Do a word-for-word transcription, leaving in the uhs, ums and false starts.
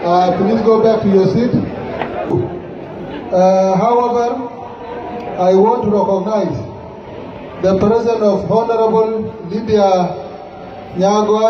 Uh, please go back to your seat. Uh, however, I want to recognize the presence of Honorable Lydia Nyagwa.